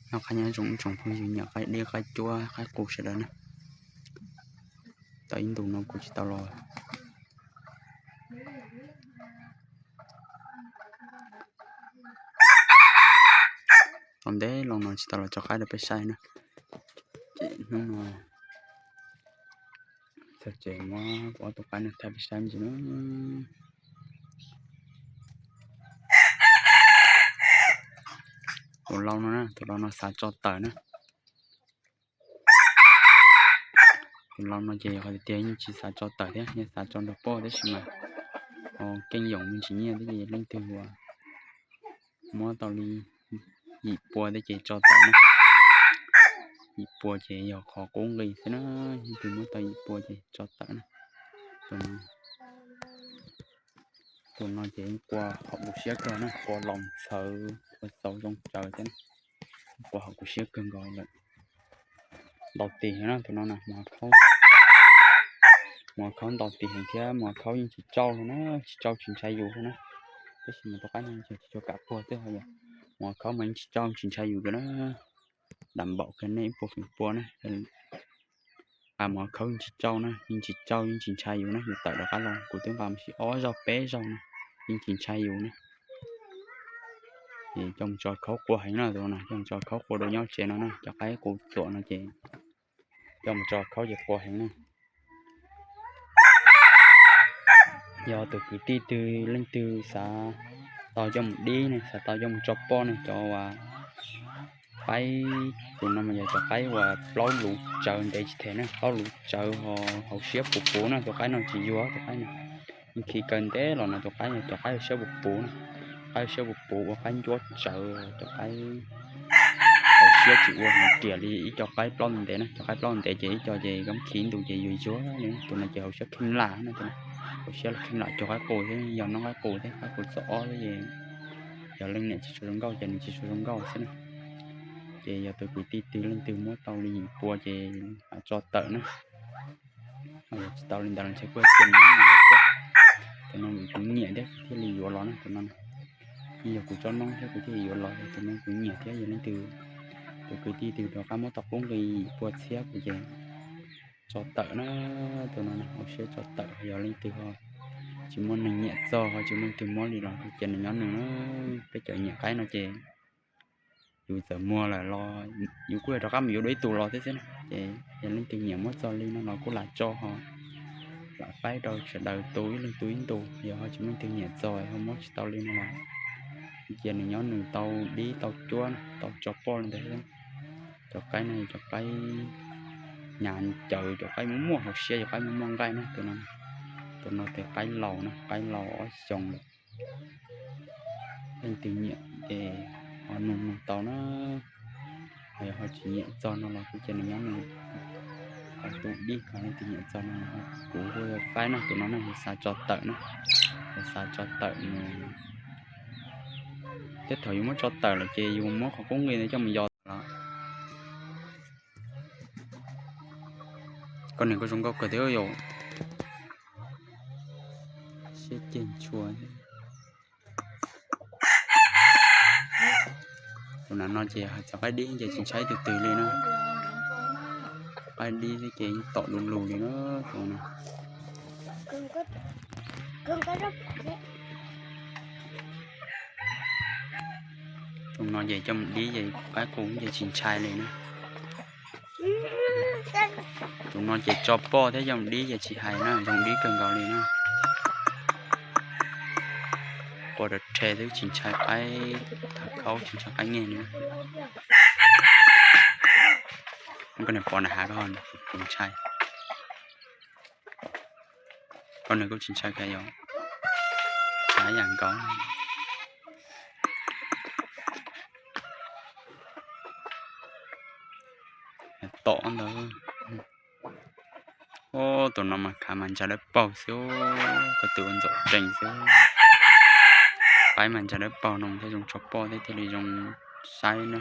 Noj qab nyob zoo ib tsoom phooj ywg nyiam qaib dib qaib cuab qaib qus sawv daws na. Tau ib ntus no kuv tsis tau los tau ntev loo no tsis tau los tso qaib rau peb saib na. Ces hnub no txog ces muab kuv ob tug qaib no thaij peb saib ntsis na. Tus lau no na, tus lau no xav tso tawm na. Tus lau no ces yog hais tias yeej tsis xav tso tawm thiab, yeej xav tso nrog poj tab sis mas ho keej yoom me ntsis nyiaj thiab ces leej twg uas muab tau li yim pua thiab ces tso tawm na. Yim pua ces yog qhov qub nqi xwb na, leej twg muab tau yim pua ces tso tawm na. Tus no ces qua hauv kuv siab kawg na, qua los txhawv qua xauv zoo tsawv thiab na. Qua hauv kuv siab kawg nkaus lawm. Ntaus tis heev na tus no na, mus hav khaub ntaus tis heev thiab mus hav khaub yeej tsis tsauj li na, tsis tsauj tsis ntshai yus li na. Tab sis mas tus qaib no tsis tshua kam puag xwb ho yog mus hav khaub mas yeej tsis tsauj tsis ntshai yus li na. Dam npaum kawg nej ib puas feem pua na. Mus hav khaub yeej tsis tsauj na, yeej tsis tsauj yeej tsis ntshai yus na, yus tawm rov qab los kuv twb nqa mus sim ob zaug peb zaug na, yeej tsis ntshai yus na. Ces coj mus tso khaub qua heev na tus no, coj mus tso khaub qua dua nyob tsev no na, cov qaib qus txuam no ces coj mus tso khaub ces qua heev na. Yog tus kwv tij twg leej twg xav tau coj mus dib ne, xav tau coj mus tso poj ne, cov uas qaib, tus no mas yog cov qaib uas plaub luv tsawv ntev tsis them na, plaub luv tsawv ho hauv siab puv puv na, tus qaib no tsis yuag tus qaib no. Yeej khi kaw ntev los no tus qaib, cov qaib hauv siab puv puv na, qaib hauv siab puv puv ua qaib ncuab tsawv, cov qaib hauv siab tsis ua hauv riam li ib co qaib plaub ntev na, cov qaib plaub ntev ces ib co ces koj khi ntus ces yuag yuag li, tus no ces hauv siab kheej lam na, tus no hauv siab kheej lam cuag qaib qus thiab, yog noob qaib qus thiab, qaib qus txob ob thiab ces yog leej niam tsis tshua zoo nkauj ces nws tsis tshua zoo nkauj xwb na. Ces yog tus kwv tij twg leej twg muab tau li yim pua ces tso tawm na. Yog tsis tau li ntawd los ntshe kuj cia nws nyob no ntau tuaj. Tus no kuv nyiam thiab kuv thiaj li yuav los na tus no. Yeej yog kuv tsob noob thiab kuv thiaj li yuav los, tus no kuv nyiam thiab yog leej twg, tus kwv tij twg rov qab muab tau qub nqi yim pua txhiab kuv ces tso tawm na. Tus no hauv siab tso tawm, yog leej twg ho tsis muaj neeg nyiam txog ho tsis muaj leej twg muab li los kuv cia nws nyob nws na. Peb cov nyiam qaib no ces yus txawm muag lawm los yus kuj yog rov qab mus yuav dua ib tug los thiab xwb na. Ces yog leej twg nyiam muab txog li no los kuj lam tso ho lam faib rau sawv daws tu ib leeg tu ib ntus, yog ho tsis muaj leej twg nyiam txog ho muab tsis tau li no los cia nws nyob nws tau dib tau cuab tau tso poj li ntawd. Cov qaib no cov qaib hnyav cawv, cov qaib muaj muaj hauv siab, cov qaib muaj muaj nqaij na tus no. Tus no tes qaib laus na, qaib laus ob xyoos lawm. Leej twg nyiam ces ho nug nug tau na. Ho yog ho tsis nyiam txog no los kuj cia nws nyob nws tu dib, ho leej twg nyiam txog no kuv kuj faib na, tus no ne yus xav tso tawm na, yus xav tso tawm nws. Tej thaum yus muab tso tawm lawm ces yus muab qhov qub nqi ntawd coj mus yos lawm. Koj niam koj zoo nkauj kawg thiab yom. Siab ceg ntshua thiab. Tus nam no ces hais txog qaib dib ces tsis ntshai tus twg li na. Qaib dib thiab ces yeej tom du lug li na tus no. Tus no ces coj mus dib ces qaib qus ces tsis ntshai li na. Tus no ces tso poj thiab coj mus dib ces tsis hais na, zoo dib kawg nkaus li na. Qua rau rhe twb tsis ntshai qaib, hav khaub tsis ntshai qaib nyeg li. Koj niam pom na hav koj ho tsis ntshai. Koj nws kuj tsis ntshai kiag yom. Hav yam nkaus. Tom ntawd. Ub, tus no mas khav mas ntshai dawb paug xwb, koj tus ua ntxaum rees xwb. Qaib mas ntshai dawb paug no thiaj zoo tso poj thiab thiaj li zoo saib na.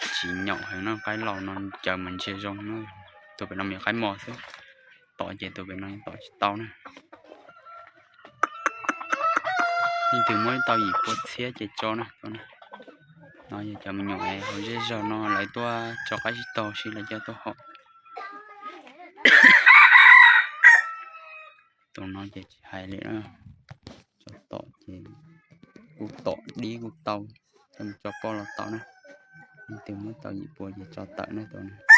Tsis nyaum heev no, qaib laus no caws mas ntsia zoo na. Tus pem no mas yog qaib mos xwb, tom ces tus pem no tom tsis tau na. Leej twg muab tau yim pua txhiab ces tso na. No yog cov me nyuam hauv zej zog no lawv tuaj tso qaib sib tog sib lawv coj tuaj haus. Tus no ces tsis hais li na, tso tom ces kuj tom dib kuj tau, coj mus tso poj los tau na. Leej twg muab tau yim pua ces tso tawm na tus no.